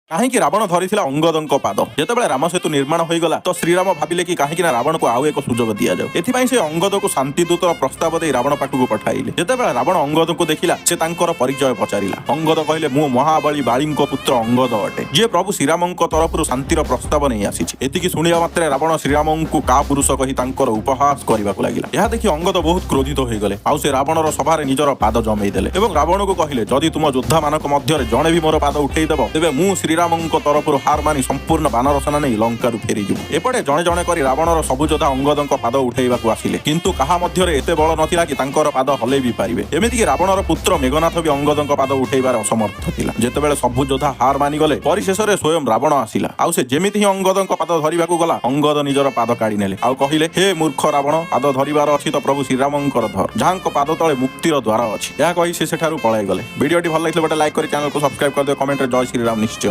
କାହିଁକି ରାବଣ ଧରିଥିଲା ଅଙ୍ଗଦଙ୍କ ପାଦ? ଯେତେବେଳେ ରାମ ସେତୁ ନିର୍ମାଣ ହୋଇଗଲା ତ ଶ୍ରୀରାମ ଭାବିଲେ କି କାହିଁକି ନା ରାବଣକୁ ଆଉ ଏକ ସୁଯୋଗ ଦିଆଯାଉ। ଏଥିପାଇଁ ସେ ଅଙ୍ଗଦକୁ ଶାନ୍ତିଦୂତର ପ୍ରସ୍ତାବ ଦେଇ ରାବଣ ପାଖକୁ ପଠାଇଲେ। ଯେତେବେଳେ ରାବଣ ଅଙ୍ଗଦକୁ ଦେଖିଲା, ସେ ତାଙ୍କର ପରିଚୟ ପଚାରିଲା। ଅଙ୍ଗଦ କହିଲେ, ମୁଁ ମହାବଳୀ ବାଳିଙ୍କ ପୁତ୍ର ଅଙ୍ଗଦ ଅଟେ, ଯିଏ ପ୍ରଭୁ ଶ୍ରୀରାମଙ୍କ ତରଫରୁ ଶାନ୍ତିର ପ୍ରସ୍ତାବ ନେଇ ଆସିଛି। ଏତିକି ଶୁଣିବା ମାତ୍ରେ ରାବଣ ଶ୍ରୀରାମଙ୍କୁ କାପୁରୁଷ କହି ତାଙ୍କର ଉପହାସ କରିବାକୁ ଲାଗିଲା। ଏହା ଦେଖି ଅଙ୍ଗଦ ବହୁତ କ୍ରୋଧିତ ହୋଇଗଲେ ଆଉ ସେ ରାବଣର ସଭାରେ ନିଜର ପାଦ ଜମେଇ ଦେଲେ ଏବଂ ରାବଣକୁ କହିଲେ, ଯଦି ତୁମ ଯୋଦ୍ଧାମାନଙ୍କ ମଧ୍ୟରେ ଜଣେ ବି ମୋର ପାଦ ଉଠେଇ ଦେବ, ତେବେ ମୁଁ ଶ୍ରୀରାମଙ୍କ ତରଫରୁ ହାର ମାନି ସମ୍ପୂର୍ଣ୍ଣ ବାନର ସେନା ନେଇ ଲଙ୍କାରୁ ଫେରିଯିବୁ। ଏପଟେ ଜଣେ ଜଣେ କରି ରାବଣର ସବୁ ଯୋଦ୍ଧା ଅଙ୍ଗଦଙ୍କ ପାଦ ଉଠେଇବାକୁ ଆସିଲେ, କିନ୍ତୁ କାହା ମଧ୍ୟରେ ଏତେ ବଳ ନଥିଲା କି ତାଙ୍କର ପାଦ ହଲେଇ ବି ପାରିବେ। ଏମିତିକି ରାବଣର ପୁତ୍ର ମେଘନାଥ ବି ଅଙ୍ଗଦଙ୍କ ପାଦ ଉଠେଇବାରେ ଅସମର୍ଥ ଥିଲା। ଯେତେବେଳେ ସବୁ ଯୋଦ୍ଧା ହାର ମାନିଗଲେ, ପରିଶେଷରେ ସ୍ୱୟଂ ରାବଣ ଆସିଲା ଆଉ ସେ ଯେମିତି ହିଁ ଅଙ୍ଗଦଙ୍କ ପାଦ ଧରିବାକୁ ଗଲା, ଅଙ୍ଗଦ ନିଜର ପାଦ କାଢି ନେଲେ ଆଉ କହିଲେ, ହେ ମୂର୍ଖ ରାବଣ, ପାଦ ଧରିବାର ଅଛି ତ ପ୍ରଭୁ ଶ୍ରୀରାମଙ୍କର ଧର, ଯାହାଙ୍କ ପାଦ ତଳେ ମୁକ୍ତିର ଦ୍ୱାର ଅଛି। ଏହା କହି ସେ ସେଠାରୁ ପଳାଇ ଗଲେ। ଭିଡ଼ିଓଟି ଭଲ ଲାଗିଥିଲେ ଗୋଟେ ଲାଇକ୍ କରି ଚ୍ୟାନେଲକୁ ସବସ୍କ୍ରାଇବ କରିଦିଅ। କମେଣ୍ଟରେ ଜୟ ଶ୍ରୀରାମ ନିଶ୍ଚୟ।